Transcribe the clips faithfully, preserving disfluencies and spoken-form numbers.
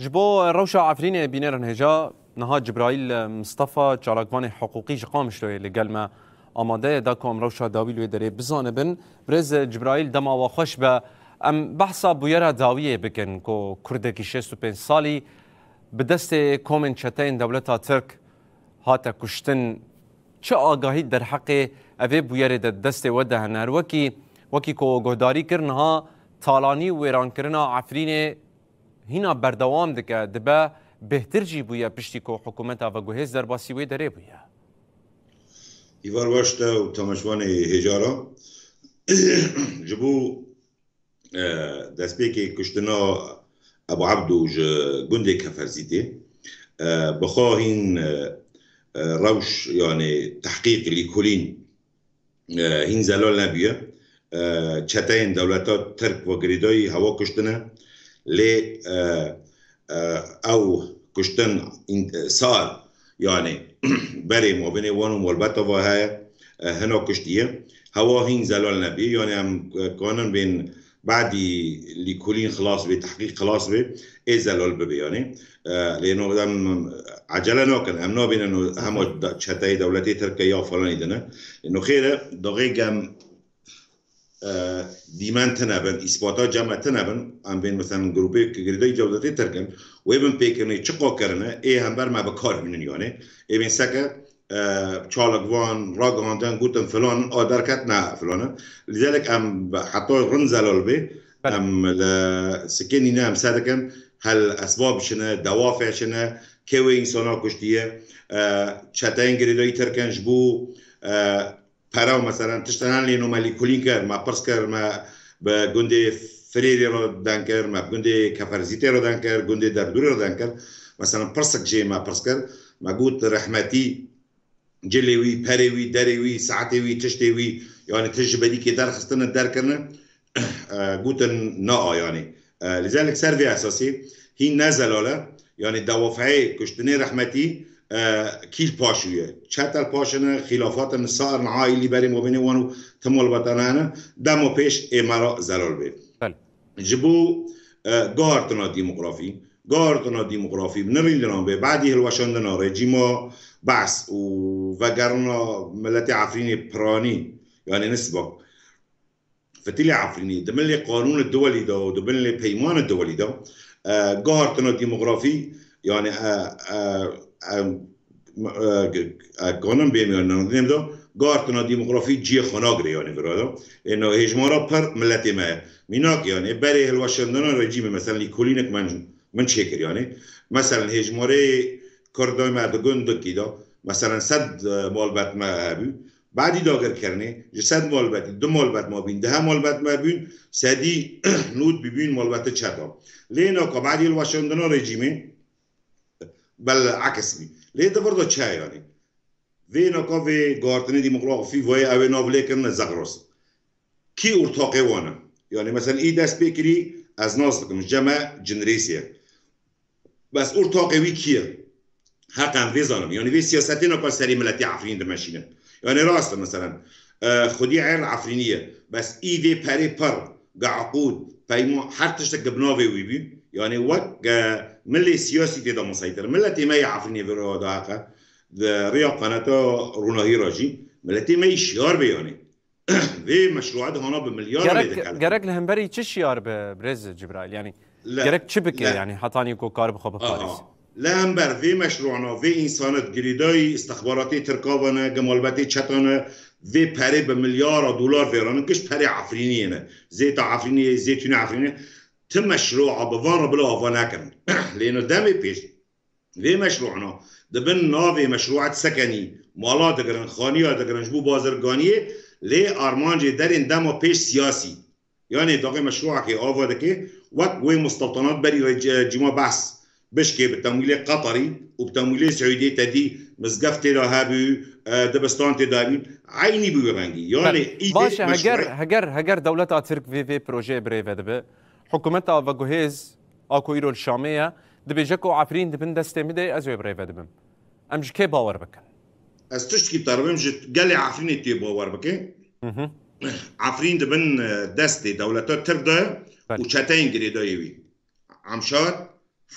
Ji bo rewşa Efrînê bînerin hêja, niha Cibraîl Mistefa, çalakvanê hiqûqî ji Qamişloyê li gel me amade ye, da ku em rewşa dawî li wê derê bizanibin. Birêz Cibraîl, dema we xweş be. Em behsa bûyera dawiyê bikin ku kurdekî şêst û pênc salî bi destê komên çeteyên dewleta Tirk hate kuştin. Çi agahî derheqê evê bûyerê de destê we de hene? Her wekî, wekî ku we guhdarî kir, niha talanî û wêrankirina Efrînê hîna berdewam dike, dibe bêhtir jî bûye piştî ku hikûmeta veguhêz derbasî wê derê bûye. Îvar baş te û temaşvanê hêja re. Ji bo, e, destpêkê kuştina Ebu Ebdo ji gundê Keferzîtê, e, bi xwe hîn, e, e, rewş, yanî tehqîq, lîkolîn, e, hîn zelal nebûye. E, çeteyên dewleta Tirk ve girêdayî hewa kuştine. Lê, e, e, ew kuştin în-, e, sar, yanî berê mabênê wan û malbeta ve heye, e, hina kuştiye. Hewa hîn zelal nebî. Yanî em, e, kanin bên badî lîkolîn xilas bê, tehqîq xilas bê, ê zelal bibe yanî. E, lê no em ecele nakin. Em nabînin hema da-, çeteyê dewletê Tirke ya falanî dine. Lê no xêr e, daxê gem, e, dîmen tine bin, îspata cem me tine bin, em bên, mesela, grûpê girêdayî dewletê Tirk in, wê bin pêkirinê çi qo kirine, ê hember me bi kar bînin yanî. Ê bên seke, e, çalakvan, ragihandin, gotin filan, a derket ne filan e. Lîzalek em heta rind zelal bê, Belê. em li sikinî ne em sedikin, hel esbab çine, dewafê çine, kê wê însana kuştiye, e, çeteyên girêdayî Tirk in ji bo, e, pere û, meselen, tiştên hene lê no me lîkolîn kir, me pirs kir, me bi gundê Firêrê re deng kir, me bi gundê Keferzîtê re deng kir, gundê Derdûrê re deng kir. Meselen, pirsik jê me pirs kir, me got, rehmetî, cilê wî, perê wî, derê wî, saetê wî, tiştê wî, yanî tişt ji berîkê derxistine, derkirine, e, gotin na a, yanî. E, lîzalek ser vê esasê hîn ne zelal e, yanî dewafeyê kuştinê rehmetî, e, kîl paşûye. Çetel paşine, xîlafatin sar niha îlî berê mabênê wan û tim malbetane hene, dema pêş ê me re zelal bê. Belê. Ji bo, e, guhartina demografî, guhartina demografî, bi nirîndinan bê, badî hilweşandina rejîma Be's û vegerina miletê Efrînê piranî, yanî nisbak. Fitilê Efrînî, di bin lê qanûnê duwelî de û di bin lê peymanê duwelî de, e, guhartina demografî, yanî, e, e, e, e, e, kanin bêm yanî navdêm de, guhartina demografî cihê xwe nagire yanî vira de. Ê no hêjmara pir miletê me ye. Mînak yanî berê hilweşandina rejîmê, mesela lîkolînek min, min çêkir yanî. Mesela hêjmarê Kurda me di gundekî de, mesela sed, e, malbet me hebû. Badî dagirkirinê ji sed malbetî du malbet mabîn, deh malbet me bûn, sedî nod bibûn malbetê çeta. Lê naka badî hilweşandina rejîmê bel ekis bî. Lê di vir de çi ye yanî? Vê naka vê guhartinê demografî vayê ew ê nav lê kirine zexros. Kî ortaqê wan e? Yanî mesela î dest pê kirî, ez nas dikim, ji cem me cinrêsê ye. Bes ortaqê wî kî ye? Heq em vê zanin. Yanî vê siyasetê naka serê miletê Efrînî dimeşîne. Yanî rast e, meselen, e, xwedî erd Efrînî ye. Bes î vê perê pir, ge eqûd, peyman, her tiştek ge bi navê wî bî. Yanî wek, e, milê siyasî tê de museytir. Miletê me yê Efrînê vê roya da heq e. Di riya qeneta Ronahî re jî miletê me yî şiyar be yanî. Vê meşrûa dihana bi milyar lê Gerek, dikeve. Gerek li hemberî çi şiyar be, birêz Cibraîl? Yanî Le-, gerek çi bike le-, yanî hetanî ku kar bi xwe biparêze? Aha. Li hember vê meşrûana, vê însanê girêdayî istixbaratê Tirka ve ne, ge malbetê çeta ne, vê perê bi milyara dolar vêrane, giş perê Efrîniyê ne. Zêta Efrîniyê, zêtûnê Efrîniyê. Ti meşrûa bi van re bila ava nekin. Lê no demê pêş Vê meşrûana di bin navê meşrûa disekenî, mala digirin, xaniya digirin ji bo bazirganiyê, lê armancê derên dema pêş siyasî. Yanê daxê meşrûakê ava dike, wek wê musteltanat berî re ce-, cîma behs bişkê bi temwîlê Qeterî û bi temwîlê Siûdiyê te dî mizgeft tê de hebû, e, dibistan tê de hebûn, eynî bi wî rengî. Yanê Belê. Îdê Baş e, meşrû- heger, heger, heger dewleta Tirk vê, vê projeyê birêve dibe, hikûmeta veguhêz a ku îro li Şamê ye, dibêje ku Efrîn di bin destê min de ye, ez wê birêve dibim. Em ji kê bawer bikin? Ez tiştkî bi te re bim, ji gelê Efrînê tu yê bawer bike. Hı hı. Efrîn di bin, e, destê dewleta Tirk de ye Belê. û çeteyên girêdayî wî. Amşar,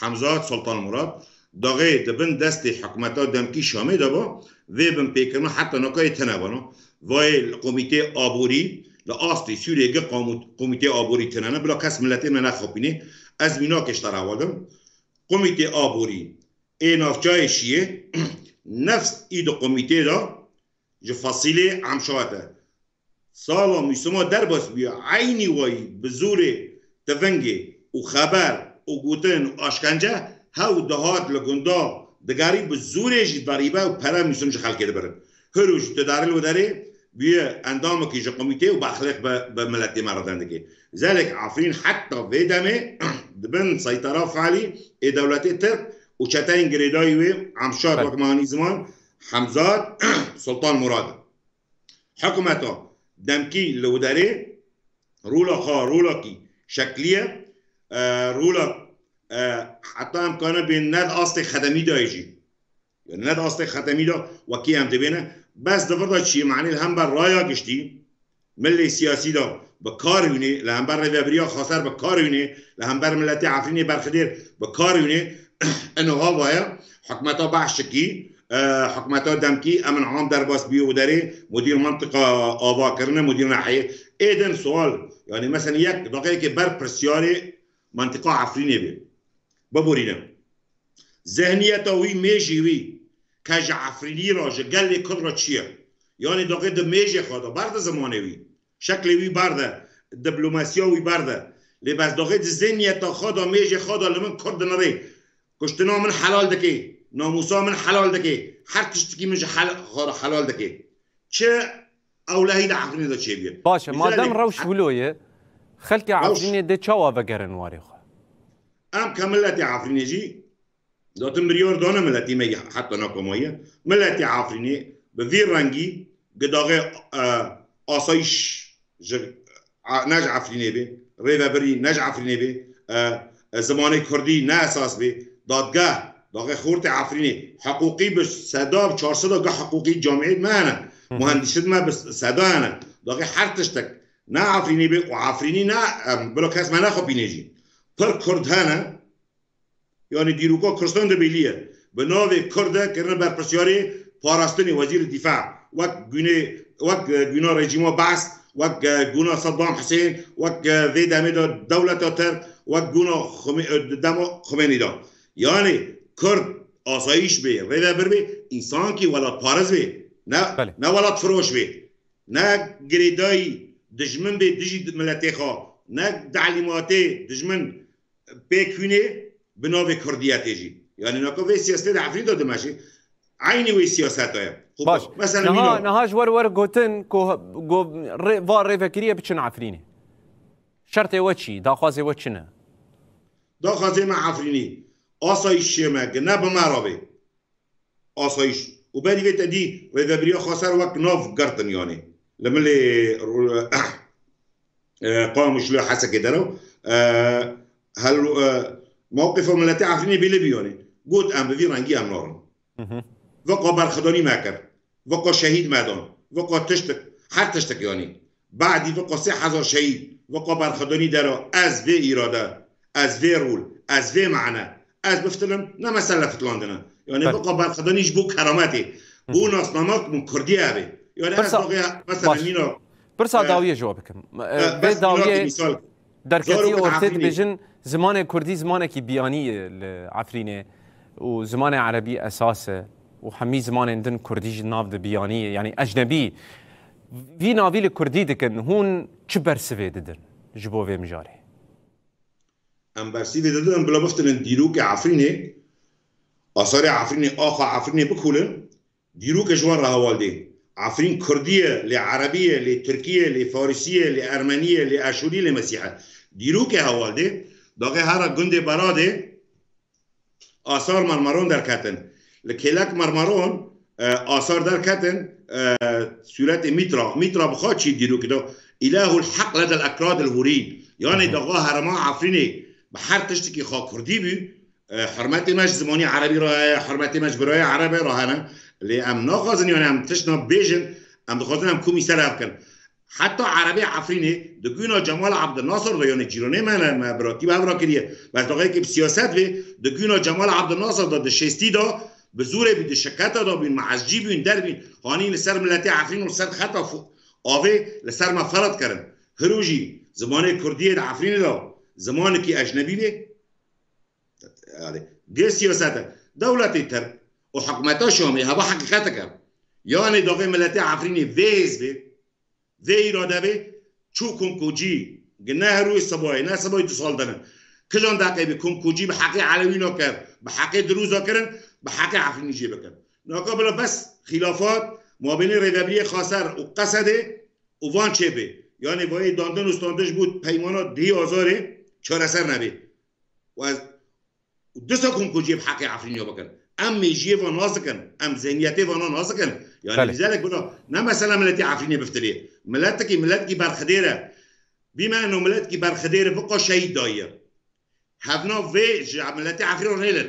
Hemzat Sultan Murad, daxê di bin destê hikûmeta demkî Şamê de ba, vê binpêkirina heta nokayê tene bana. Vayê li komîtê aborî, li astê Sûriyê gi qamût-, komîtê aborî tine ne, bila kes miletê me nexapînê. Ez mînakê ji te re heval dim. Komîtê aborî ê navçeyê Şiyê, nefs î di komîtê de ji Fasîlê Emşat e. Sala Mûsima derbas bûye, eynî wayî bi zorê tivingê û xeber û gotin û aşkence hew dihat li gunda digerî, bi zorê jî derîbe û pere Mûsim ji xelkê dibirin. Hiro jî tu derî li derê bûye endamekî ji komîtê û bexlêq bi, bi miletê me re dendikê. Zelek Efrîn heta vê demê di bin seytera feelî ê dewletê Tirk û çeteyên girêdayî wê Emşat Belê. wek me anî ziman Hemzat Sultan Murad. Hikûmeta demkî li wê derê rola xwe rolakî şekliye, e, rola, e, heta em kane bên ne di astê xedemî de jî. Yani ne di astê xedemî de wekî em dibêne. Bes di vir de çi, manî li hember raya giştî, milê siyasî de bi kar hûnê, li hember rêvebiriya xweser bi kar hûnê, li hember miletê Efrînê berxidêr bi kar hûnê, ino hava ye, hikûmeta Behşikî, e, hikûmeta demkî, emin am derbas bûye û derê, mudîr mantiqa ava kirine, mudîr nahiyê. Ê din sual, yani mesela yek daxeyekê ber pirsyarê mantiqa Efrînê bê. Biborîne. Zihniyeta wî, mêjî wî, ke ji Efrînî re, ji gelê Kurd re çi ye? Yanî daxê di mêjê xwe de, ber di zimanê wî, şeklê wî ber de, diplomasiya wî ber de. Lê bes daxê di zihniyeta xwe de, mêjê xwe de li min Kurd dinirê. Kuştina min helal dike, namûsa min helal dike, her tiştekî min ji hel-, xwe re helal dike. Çi ewlehî di Efrînê de çêbûye. Baş e, Güzel madem e. rewş wilo ye, xelkê Rewş. Efrînê dê çawa vegerin warê xwe? Em ke miletê Efrînê jî datin biryar dane miletî me heta na komayî. Miletê Efrînê bi vî rengî gidaxê, e, asayîş ji, a, ne ji Efrînê bê, rêvebirî ne ji Efrînê bê, e, e, zimanê kurdî ne esas bê, dadgeh, daxê xortê Efrînê, hiqûqî bi seda, bi çar seda geh hiqûqî camiyet me hene, Hı hı. muhendîsît me bi seda hene, daxê her tiştek ne Efrînê bê û Efrînî ne, em, bila kes me nexapînê jî. Pir kurd hene, Yanî dîroka Kurdistan de belî ye. Bi navê Kurd de kirine berpirsiyarê parastinê wezîrê dîfa. Wek gune, wek, e, guna rejîma Baas, wek, e, guna Saddam Hussein, wek, e, vê demê de dewleta Tirk, wek guna Xume-, e, dema Xumênî de. Yanî Kurd asayîş bê, rêvebir bê, însankî welatparêz bê. Ne, Belê. ne welatfiroş bê. Ne girêdayî dijmin bê dijî miletê xwe. Ne delîmatê dijmin pêk hûnê bi navê kurdiyetê jî. Yanî naka vê siyasetê de Efrîn de dimeşê. Eynî wê siyaseta ye. Xwe Baş. Mesela Niha, mîna. niha ji wer wer gotin ku go, rê, va rêvekiriyê biçin Efrînê. Şertê we çi? Daxwazê we çi ne? Daxwazê me Efrînî. Asayîşê me ki ne bi me re bê. Asayîş. Û berî vê te dî rêvebiriya xweser wek nav girtin yanî. Li milê, e, Qamişlo Hesekê dero, e, hel, e, mewqifa miletê Efrînê belê bî yanî. Got em bi vî rengî em narin. Hı hı. Veqa berxidanî me kir. Veqa şehîd me dan. Veqa tiştik, her tiştik yanî. Badî veqa sê hezar şehîd, veqa berxidanî dera, ez vê îrade, ez vê rol, ez vê mane, ez biftilim, ne mesele fitlandine. Yanî Belê. veqa berxidanî ji bo kerametê, bo nasnamak min kurdî ev ê. Yanî ez Pirsa, daxê, mesela baş. mîna, Pirsa e, dawiyê ji we bikim. E, e, vê bes mînakê dawiyê mîsal. Derketî Zarok ortê Efrînê. dibêjin zimanê kurdî zimanekî biyanî ye li Efrînê û zimanê erebî esas e û hemî zimanên din kurdî ji nav de biyanî ye, yanî ecnebî. Vî navî li kurdî dikin, hûn çi bersivê didin ji bo vê mijarê? Em bersivê didin, em bila biftilin dîrokê Efrînê, asarê Efrînê, axa Efrînê bikolin. Dîrokê ji wan re heval dê. Efrîn kurdî ye, lê erebî ye, lê tirkî ye, lê farisî ye, lê ermenî ye, lê eşûrî, lê mesîh e. Dîrokê heval dê. Daxê hera gundê Beradê asar Marmaron derketin. Li kêlek Marmaron, e, asar derketin, e, sûretê Mîtra. Mîtra bi xwe çî dîrokê de. Îlahul heq ledel ekradil hûrîn. Yanî Hı hı. daxa herema Efrînê bi her tiştekî xwe kurdî bû. E, hurmetê me ji zimanî erebî re heye, hurmetê me ji birayê erebe re hene. Lê em naxwazin, yani em tişt nabêjin, em dixwazin em komî ser ev kin. Heta Erebê Efrînê di gûna Cemal Abdulnasir de, yanî cîranê me ne, me biratî bi hev re kiriye. Bes daxê ki bi siyaset vê, di gûna Cemal Abdulnasir de, di şêstî de, bi zorê bî, di şiketa de bûn, me ezcî bûn, derbîn, hanî li ser miletê Efrîn û li ser xeta fu-, avê li ser me ferhat kirin. Hiro jî zimanê kurdiyê di Efrînê de zimanekî ecnebî bê. Yani, gê siyaset e. Dewletê Tirk û hikûmeta Şamê heva heqîqetek e. Yanê daxê miletê Efrînê vê hêz bê, vê îrade bê, çû komkocî, gi ne her wê sibayê, ne sibayê du sal dene. Kijan deqê bê komkocî bi heqê Elewîna kir, bi heqê Dirûza kirin, bi heqê Efrînî jê bikin. Naka bila bes xîlafat mabênê Rêvebiriyê Xaser û Qesedê û van çêbê. Yanê vayê dandin û standin ji bo peymana dihî Azarê çareser nebê. Û ez û disa komkociyê bi heqê Efrînê bikin. Em mêjiyê van nas dikin. Em zihniyetê vana nas dikin. Yani Belê. Lîzerek bira ne mesela miletî Efrînê biftirê. Miletekî, miletekî berxidêr e. Bîme eno miletekî berxidêr e, biqa şehîd dayiye. Hevna vê ji miletê Efrînê nêlin.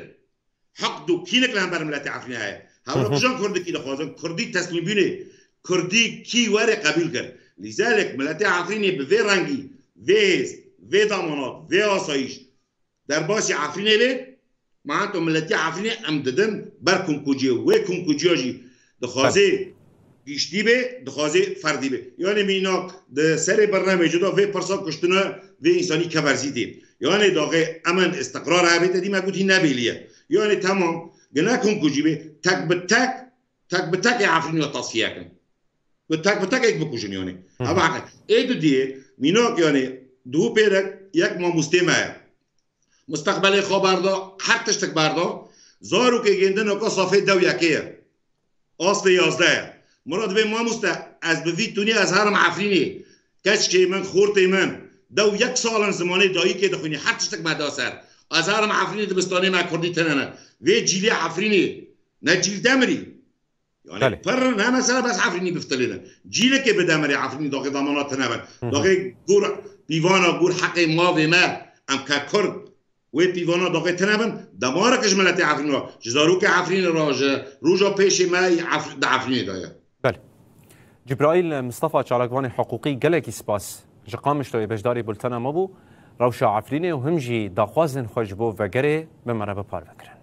Heqd û kînek li hember miletê Efrînê heye. Hevna Hı hı. Kijan kurdikî dixwazin, kurdî teslîmbûnê, kurdî kî were qebûl kir. Lîzerek miletê Efrînê bi vê rengî, vê hêz, vê damanat, vê asayîş, derbasî Efrînê bê, ma heta miletî Efrînê em didin ber komkociyê. Wê komkociya jî dixwazê Belê. Giştî bê, dixwazê ferdî bê. Yanê mînak di serê bernameyê de vê pirsa kuştina vê însanî keverzî tê. Yanê daxê emin îstiqrar hebe te dî me gotî nebêliye. Yanê temam, gine komkocî bê, tek bi tek, tek bi tek ê Efrînê tasfiye kin. Bi tek bi tek êk bikujin yanê. Hı hı. Heva heqe. Ê dudiyê, mînak yanê, duhû pêrek yek mamostê me ye. Mustaqbelê xwe berda, her tiştek berda. Zarokê gêndin oka safê dew yekê ye. Aslê yazdeh ye. Murad bê mamoste, ez bi vî tunî ez herim Efrînê. Keçikê min, xortê min. Dew yek sal in zimanê dayikê dixwînî. Her tiştek me da ser. Ez herim Efrînê, dibistanê me kurdî tine ne. Vê cîlê Efrînê. Ne cîl demirî. Yani Belê. Pir ne mesela bes Efrînî biftilînin. Cîlekê bi demirê Efrînî daxê damana tine bin. Hı hı. Daxê gur pîvana, gur heqê mavê me, em ke kurd, wê pîvana daxê tine bin, demarek ji miletê Efrînê re, ji zarokê Efrînê re, ji roja pêşê me yî Ef-, di Efrînê de ye. Belê. Cibraîl Mistefa, çalakvanê hiqûqî, gelekî spas. Ji Qamişloyê beşdarî bultena me bû. Rewşa Efrînê û him jî daxwazên xwe ji bo vegerê bi me re bi parve kirin.